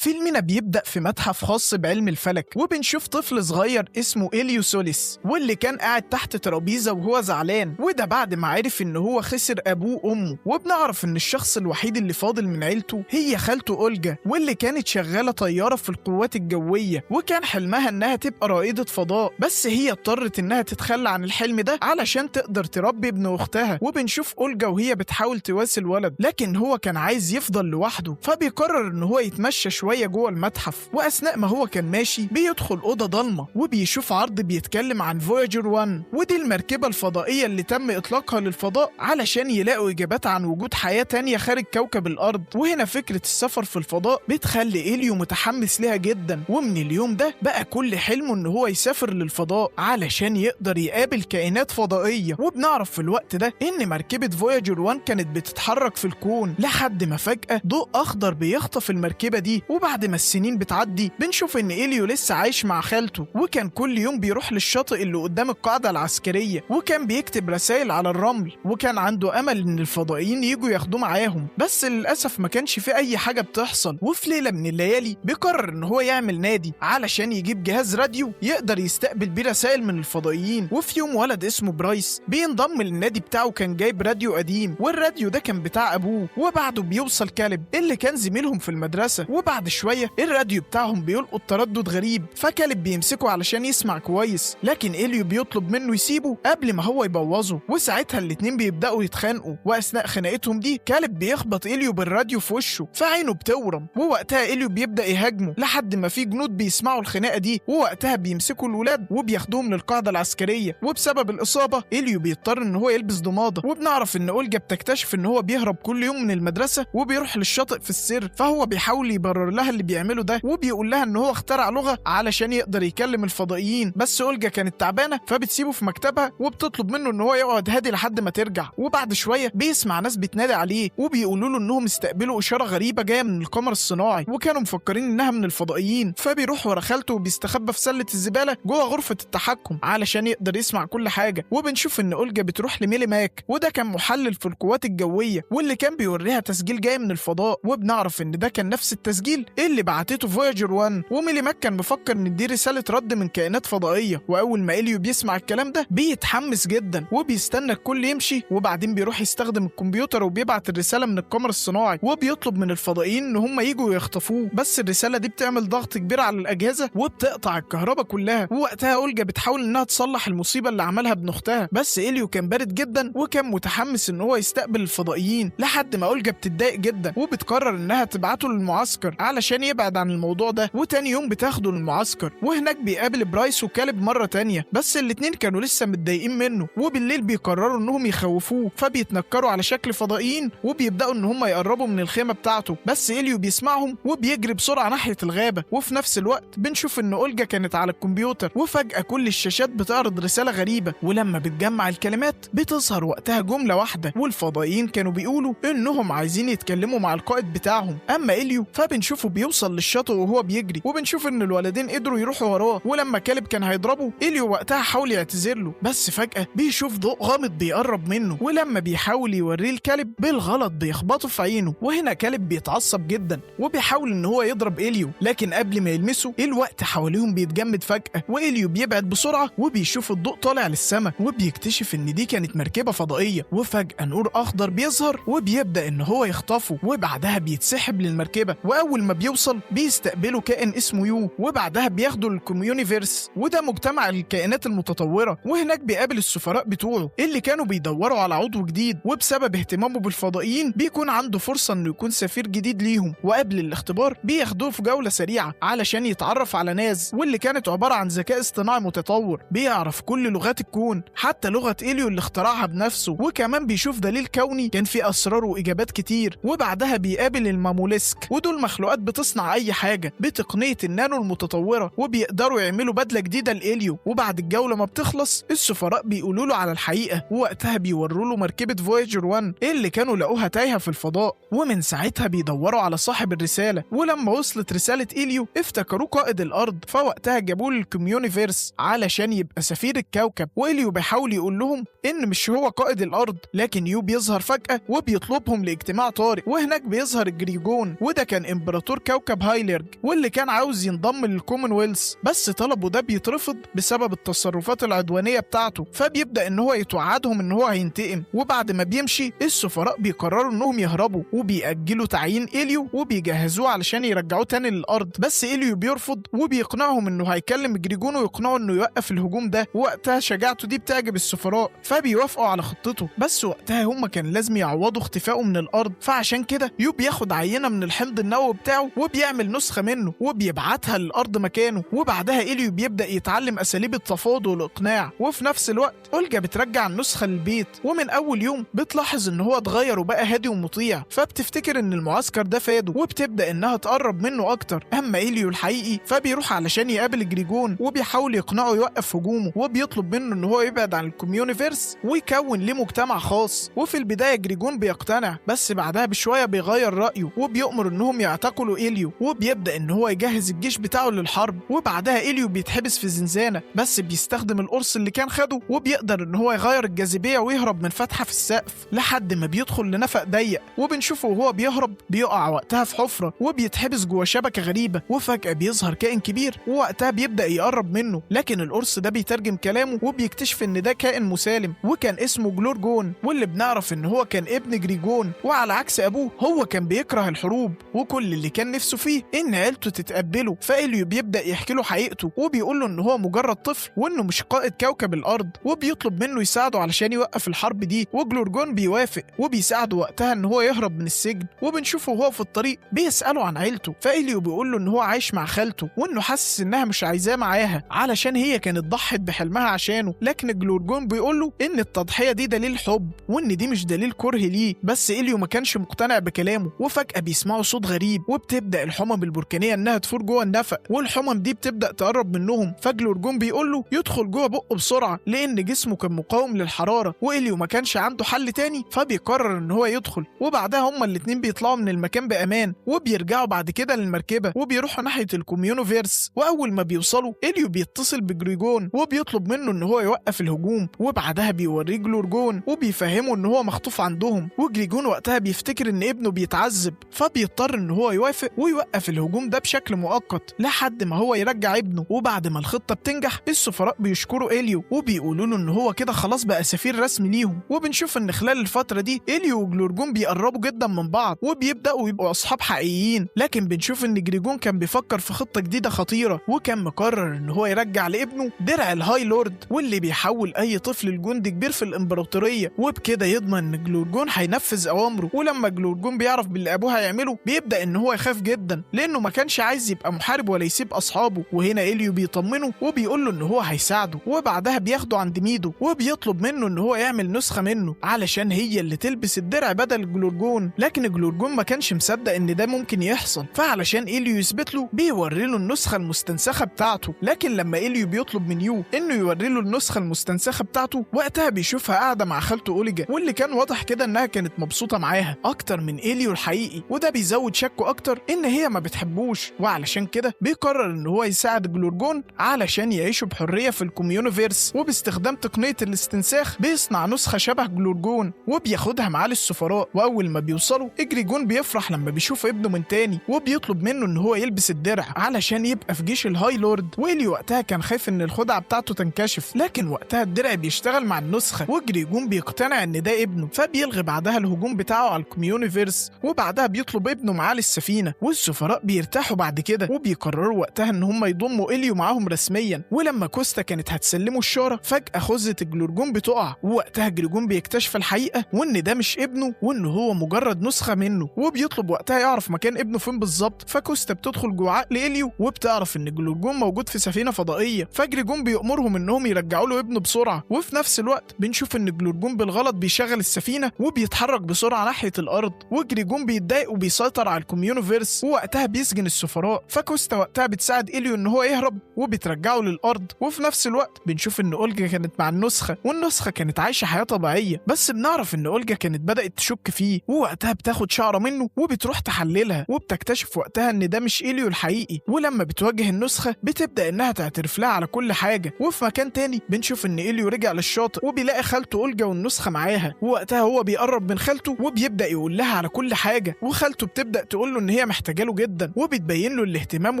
فيلمنا بيبدأ في متحف خاص بعلم الفلك، وبنشوف طفل صغير اسمه إليو سوليس، واللي كان قاعد تحت ترابيزة وهو زعلان، وده بعد ما عرف إن هو خسر أبوه وأمه. وبنعرف إن الشخص الوحيد اللي فاضل من عيلته هي خالته أولجا، واللي كانت شغالة طيارة في القوات الجوية، وكان حلمها إنها تبقى رائدة فضاء، بس هي اضطرت إنها تتخلى عن الحلم ده علشان تقدر تربي ابن أختها. وبنشوف أولجا وهي بتحاول تواسي الولد، لكن هو كان عايز يفضل لوحده، فبيقرر إن هو يتمشى شوية جوه المتحف. واثناء ما هو كان ماشي بيدخل اوضة ضلمة وبيشوف عرض بيتكلم عن فوياجر 1، ودي المركبة الفضائية اللي تم اطلاقها للفضاء علشان يلاقوا اجابات عن وجود حياة تانية خارج كوكب الارض. وهنا فكرة السفر في الفضاء بتخلي إليو متحمس لها جدا، ومن اليوم ده بقى كل حلمه ان هو يسافر للفضاء علشان يقدر يقابل كائنات فضائية. وبنعرف في الوقت ده ان مركبة فوياجر 1 كانت بتتحرك في الكون، لحد ما فجاة ضوء اخضر بيخطف المركبة دي. وبعد ما السنين بتعدي بنشوف ان إليو لسه عايش مع خالته، وكان كل يوم بيروح للشاطئ اللي قدام القاعدة العسكرية، وكان بيكتب رسائل على الرمل، وكان عنده امل ان الفضائيين يجوا ياخدوه معاهم، بس للاسف ما كانش في اي حاجة بتحصل. وفي ليلة من الليالي بيقرر ان هو يعمل نادي علشان يجيب جهاز راديو يقدر يستقبل بيه رسائل من الفضائيين. وفي يوم ولد اسمه برايس بينضم للنادي بتاعه، كان جايب راديو قديم، والراديو ده كان بتاع ابوه. وبعده بيوصل كالب اللي كان زميلهم في المدرسة، وبعد شوية الراديو بتاعهم بيلقط تردد غريب، فكالب بيمسكه علشان يسمع كويس، لكن إليو بيطلب منه يسيبه قبل ما هو يبوظه، وساعتها الاتنين بيبدأوا يتخانقوا. وأثناء خناقتهم دي كالب بيخبط إليو بالراديو في وشه فعينه بتورم، ووقتها إليو بيبدأ يهاجمه لحد ما في جنود بيسمعوا الخناقة دي، ووقتها بيمسكوا الولاد وبياخدوهم للقاعدة العسكرية. وبسبب الإصابة إليو بيضطر إن هو يلبس ضمادة. وبنعرف إن أولجا بتكتشف إن هو بيهرب كل يوم من المدرسة وبيروح للشاطئ في السر، فهو بيحاول يبرر لها اللي بيعمله ده، وبيقول لها ان هو اخترع لغة علشان يقدر يكلم الفضائيين. بس أولجا كانت تعبانة فبتسيبه في مكتبها وبتطلب منه ان هو يقعد هادي لحد ما ترجع. وبعد شوية بيسمع ناس بتنادي عليه وبيقولوا له انهم استقبلوا اشارة غريبة جاية من القمر الصناعي، وكانوا مفكرين انها من الفضائيين، فبيروح ورا خالته وبيستخبى في سله الزبالة جوه غرفة التحكم علشان يقدر يسمع كل حاجة. وبنشوف ان أولجا بتروح لميلي ماك، وده كان محلل في القوات الجوية واللي كان بيوريها تسجيل جاي من الفضاء، وبنعرف ان ده كان نفس التسجيل اللي بعتته فوياجر 1. وميلي ماك كان مفكر ان دي رسالة رد من كائنات فضائية. واول ما إليو بيسمع الكلام ده بيتحمس جدا وبيستنى الكل يمشي، وبعدين بيروح يستخدم الكمبيوتر وبيبعت الرسالة من القمر الصناعي، وبيطلب من الفضائيين ان هم يجوا يخطفوه. بس الرسالة دي بتعمل ضغط كبير على الاجهزة وبتقطع الكهرباء كلها. ووقتها أولجا بتحاول انها تصلح المصيبة اللي عملها ابن اختها، بس إليو كان بارد جدا وكان متحمس ان هو يستقبل الفضائيين، لحد ما أولجا بتتضايق جدا وبتقرر انها تبعته للمعسكر علشان يبعد عن الموضوع ده. وتاني يوم بتاخده للمعسكر، وهناك بيقابل برايس وكالب مرة تانية، بس الاتنين كانوا لسه متضايقين منه. وبالليل بيقرروا انهم يخوفوه، فبيتنكروا على شكل فضائيين وبيبداوا ان هم يقربوا من الخيمة بتاعته، بس إليو بيسمعهم وبيجري بسرعة ناحية الغابة. وفي نفس الوقت بنشوف ان أولجا كانت على الكمبيوتر، وفجاة كل الشاشات بتعرض رسالة غريبة، ولما بتجمع الكلمات بتظهر وقتها جملة واحدة، والفضائيين كانوا بيقولوا انهم عايزين يتكلموا مع القائد بتاعهم. اما إليو فبنشوفه بيوصل للشاطئ وهو بيجري، وبنشوف ان الولدين قدروا يروحوا وراه، ولما كالب كان هيضربه إليو وقتها حاول يعتذر له، بس فجأة بيشوف ضوء غامض بيقرب منه، ولما بيحاول يوريه الكلب بالغلط بيخبطه في عينه. وهنا كالب بيتعصب جدا وبيحاول ان هو يضرب إليو، لكن قبل ما يلمسه الوقت حواليهم بيتجمد فجأة، وإليو بيبعد بسرعة وبيشوف الضوء طالع للسماء، وبيكتشف ان دي كانت مركبة فضائية. وفجأة نور اخضر بيظهر وبيبدأ ان هو يخطفه، وبعدها بيتسحب للمركبة، واول ما بيوصل بيستقبله كائن اسمه يو، وبعدها بياخده للكوميونيفيرس، وده مجتمع الكائنات المتطورة. وهناك بيقابل السفراء بتوعه اللي كانوا بيدوروا على عضو جديد، وبسبب اهتمامه بالفضائيين بيكون عنده فرصة انه يكون سفير جديد ليهم. وقبل الاختبار بياخدوه في جولة سريعة علشان يتعرف على ناز، واللي كانت عبارة عن ذكاء اصطناعي متطور بيعرف كل لغات الكون حتى لغة إليو اللي اخترعها بنفسه، وكمان بيشوف دليل كوني كان فيه أسرار وإجابات كتير. وبعدها بيقابل الماموليسك، ودول مخلوقات بتصنع أي حاجة بتقنية النانو المتطورة، وبيقدروا يعملوا بدلة جديدة لإليو. وبعد الجولة ما بتخلص السفراء بيقولوا له على الحقيقة، ووقتها بيوروا له مركبة فوياجر 1 اللي كانوا لقوها تايهة في الفضاء، ومن ساعتها بيدوروا على صاحب الرسالة. ولما وصلت رسالة إليو افتكروه قائد الأرض، فوقتها جابوه للكوميونيفيرس علشان يبقى سفير الكوكب. وإليو بيحاول يقول لهم إن مش هو قائد الأرض، لكن يو بيظهر فجأة وبيطلبهم لاجتماع طارئ. وهناك بيظهر الجريجون، وده كان امبراطور امبراطور كوكب هايلرج، واللي كان عاوز ينضم للكومنولث، بس طلبه ده بيترفض بسبب التصرفات العدوانية بتاعته، فبيبدا ان هو يتوعدهم ان هو هينتقم. وبعد ما بيمشي السفراء بيقرروا انهم يهربوا، وبيأجلوا تعيين إليو وبيجهزوه علشان يرجعوه تاني للارض، بس إليو بيرفض وبيقنعهم انه هيكلم جريجون ويقنعه انه يوقف الهجوم ده. ووقتها شجاعته دي بتعجب السفراء فبيوافقوا على خطته، بس وقتها هم كان لازم يعوضوا اختفائه من الارض، فعشان كده يو بياخد عينه من الحمض النووي بتاعه وبيعمل نسخه منه وبيبعتها للارض مكانه. وبعدها إليو بيبدا يتعلم اساليب التفاوض والاقناع، وفي نفس الوقت أولجا بترجع النسخة للبيت، ومن اول يوم بتلاحظ ان هو اتغير وبقى هادي ومطيع، فبتفتكر ان المعسكر ده فاده وبتبدا انها تقرب منه اكتر. اما إليو الحقيقي فبيروح علشان يقابل جريجون وبيحاول يقنعه يوقف هجومه، وبيطلب منه ان هو يبعد عن الكوميونيفيرس ويكون ليه مجتمع خاص. وفي البداية جريجون بيقتنع، بس بعدها بشوية بيغير رايه وبيؤمر انهم يعتقلوا إليو، وبيبدا ان هو يجهز الجيش بتاعه للحرب. وبعدها إليو بيتحبس في زنزانة، بس بيستخدم القرص اللي كان خده وبيقدر ان هو يغير الجاذبية ويهرب من فتحه في السقف لحد ما بيدخل لنفق ضيق، وبنشوفه وهو بيهرب بيقع وقتها في حفره وبيتحبس جوه شبكة غريبة. وفجاة بيظهر كائن كبير ووقتها بيبدا يقرب منه، لكن القرص ده بيترجم كلامه وبيكتشف ان ده كائن مسالم وكان اسمه جلورجون، واللي بنعرف ان هو كان ابن جريجون، وعلى عكس ابوه هو كان بيكره الحروب وكل اللي كان نفسه فيه ان عيلته تتقبله. فإليو بيبدا يحكي له حقيقته وبيقول له ان هو مجرد طفل وانه مش قائد كوكب الارض، وبيطلب منه يساعده علشان يوقف الحرب دي، وجلورجون بيوافق وبيساعده وقتها ان هو يهرب من السجن. وبنشوفه وهو في الطريق بيساله عن عيلته، فإليو بيقول له ان هو عايش مع خالته وانه حاسس انها مش عايزاه معاها علشان هي كانت ضحت بحلمها عشانه، لكن جلورجون بيقول له ان التضحية دي دليل حب وان دي مش دليل كره ليه، بس إليو ما كانش مقتنع بكلامه. وفجاة بيسمعوا صوت غريب وبتبدا الحمم البركانيه انها تفور جوه النفق، والحمم دي بتبدا تقرب منهم، فجلورجون بيقول له يدخل جوه بقه بسرعة لان جسمه كان مقاوم للحرارة، وإليو ما كانش عنده حل تاني فبيقرر ان هو يدخل. وبعدها هما الاتنين بيطلعوا من المكان بامان وبيرجعوا بعد كده للمركبه وبيروحوا ناحية الكوميونيفيرس. واول ما بيوصلوا إليو بيتصل بجريجون وبيطلب منه ان هو يوقف الهجوم، وبعدها بيوريه جلورجون وبيفهمه ان هو مخطوف عندهم، وجريجون وقتها بيفتكر ان ابنه بيتعذب فبيضطر ان هو يوافق ويوقف الهجوم ده بشكل مؤقت لحد ما هو يرجع ابنه. وبعد ما الخطة بتنجح السفراء بيشكروا إليو وبيقولوا له ان هو كده خلاص بقى سفير رسمي ليهم. وبنشوف ان خلال الفترة دي إليو وجلورجون بيقربوا جدا من بعض وبيبداوا يبقوا اصحاب حقيقيين، لكن بنشوف ان جريجون كان بيفكر في خطه جديدة خطيرة، وكان مقرر ان هو يرجع لابنه درع ال High Lord واللي بيحول اي طفل لجندي كبير في الامبراطورية، وبكده يضمن ان جلورجون هينفذ اوامره. ولما جلورجون بيعرف باللي ابوه هيعمله بيبدا ان هو يخاف جدا لانه ما كانش عايز يبقى محارب ولا يسيب اصحابه، وهنا إليو بيطمنه وبيقول له ان هو هيساعده. وبعدها بياخده عند ميدو وبيطلب منه ان هو يعمل نسخه منه علشان هي اللي تلبس الدرع بدل جلورجون، لكن جلورجون ما كانش مصدق ان ده ممكن يحصل، فعلشان إليو يثبت له بيوري له النسخة المستنسخه بتاعته. لكن لما إليو بيطلب من يو انه يوري له النسخة المستنسخه بتاعته وقتها بيشوفها قاعدة مع خالته أوليجا، واللي كان واضح كده انها كانت مبسوطة معاها اكتر من إليو الحقيقي، وده بيزود شكه اكتر ان هي ما بتحبوش، وعلشان كده بيقرر ان هو يساعد جلورجون علشان يعيشوا بحرية في الكوميونيفيرس. وباستخدام تقنية الاستنساخ بيصنع نسخه شبه جلورجون وبياخدها معاه للسفراء. واول ما بيوصلوا جريجون بيفرح لما بيشوف ابنه من تاني وبيطلب منه ان هو يلبس الدرع علشان يبقى في جيش ال High Lord. وإليو وقتها كان خايف ان الخدعه بتاعته تنكشف، لكن وقتها الدرع بيشتغل مع النسخة وجريجون بيقتنع ان ده ابنه، فبيلغي بعدها الهجوم بتاعه على الكوميونيفيرس، وبعدها بيطلب ابنه معاه للسفينه. والسفراء بيرتاحوا بعد كده وبيقرروا وقتها ان هم يضموا إليو معاهم رسميا. ولما كوستا كانت هتسلمه الشارة فجاة خزه جلورجون بتقع، ووقتها جريجون بيكتشف الحقيقة وان ده مش ابنه وان هو مجرد نسخه منه، وبيطلب وقتها يعرف مكان ابنه فين بالظبط. فكوستا بتدخل جوه عقل إليو وبتعرف ان جلورجون موجود في سفينة فضائية، فجريجون بيأمرهم انهم يرجعوا له ابنه بسرعة. وفي نفس الوقت بنشوف ان جلورجون بالغلط بيشغل السفينة وبيتحرك بسرعة ناحية الارض، وجريجون بيتضايق وبيسيطر على الكوميونيفيرس ووقتها بيسجن السفراء. فكوستا وقتها بتساعد إليو ان هو يهرب وبترجعه للارض. وفي نفس الوقت بنشوف ان أولجا كانت مع النسخة والنسخة كانت عايشه حياة طبيعية، بس بنعرف ان أولجا كانت بدات تشك فيه، ووقتها بتاخد شعره منه وبتروح تحللها وبتكتشف وقتها ان ده مش إليو الحقيقي. ولما بتواجه النسخة بتبدا انها تعترف لها على كل حاجة. وفي مكان تاني بنشوف ان إليو رجع للشاطئ وبيلاقي خالته أولجا والنسخة معاها، ووقتها هو بيقرب من خالته وبيبدا يقول لها على كل حاجة، وخالته بتبدا تقول له ان هي هي محتاجه له جدا، وبتبين له الاهتمام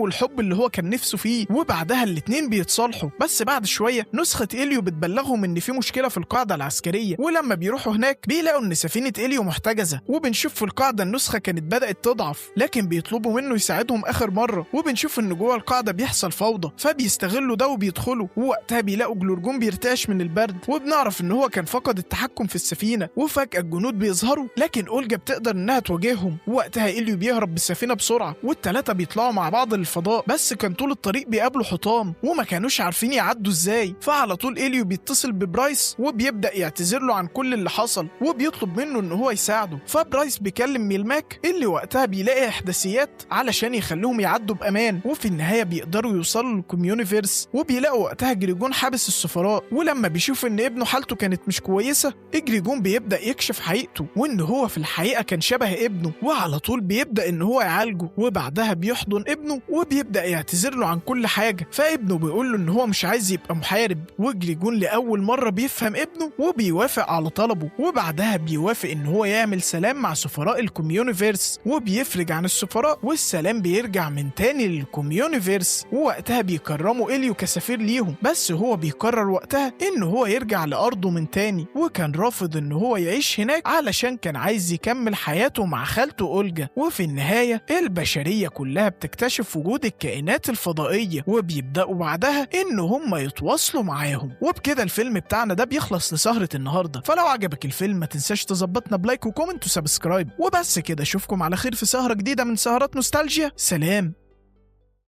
والحب اللي هو كان نفسه فيه. وبعدها الاتنين بيتصالحوا. بس بعد شوية نسخه إليو بتبلغهم ان في مشكلة في القاعدة العسكرية، ولما بيروحوا هناك بيلاقوا ان سفينة إليو محتجزه. وبنشوف في القاعدة النسخة كانت بدات تضعف، لكن بيطلبوا منه يساعدهم اخر مرة. وبنشوف ان جوه القاعدة بيحصل فوضى، فبيستغلوا ده وبيدخلوا، ووقتها بيلاقوا جلورجون بيرتعش من البرد، وبنعرف ان هو كان فقد التحكم في السفينة. وفجاة الجنود بيظهروا، لكن اولجا بتقدر انها تواجههم. ووقتها إليو بيهرب بالسفينة بسرعة، والثلاثة بيطلعوا مع بعض للفضاء، بس كان طول الطريق بيقابلوا حطام وما كانوش عارفين يعدوا ازاي. فعلى طول إليو بيتصل ببرايس وبيبدا يعتذر له عن كل اللي حصل، وبيطلب منه ان هو يساعده. فبرايس بيكلم ميلماك اللي وقتها بيلاقي احداثيات علشان يخليهم يعدوا بامان. وفي النهاية بيقدروا يوصلوا للكوميونيفيرس، وبيلاقوا وقتها جريجون حابس السفراء. ولما بيشوف ان ابنه حالته كانت مش كويسة، جريجون بيبدا يكشف حقيقته وان هو في الحقيقة كان شبه ابنه، وعلى طول بيبدا ان هو يعالجه. وبعدها بيحضن ابنه وبيبدا يعتذر له عن كل حاجة. فابنه بيقول له ان هو مش عايز يبقى محارب، وجريجون لاول مرة بيفهم ابنه وبيوافق على طلبه. وبعدها بيوافق ان هو يعمل سلام مع سفراء الكوميونيفيرس، وبيفرج عن السفراء، والسلام بيرجع من تاني للكوميونيفيرس. ووقتها بيكرموا إليو كسفير ليهم، بس هو بيقرر وقتها ان هو يرجع لارضه من تاني، وكان رافض ان هو يعيش هناك علشان كان عايز يكمل حياته مع خالته أولجا. وفي النهاية البشرية كلها بتكتشف وجود الكائنات الفضائية، وبيبدأوا بعدها ان هم يتواصلوا معاهم. وبكده الفيلم بتاعنا ده بيخلص لسهرة النهاردة. فلو عجبك الفيلم ما تنساش تظبطنا ب like و comment و subscribe. وبس كده، اشوفكم على خير في سهرة جديدة من سهرات نوستالجيا. سلام.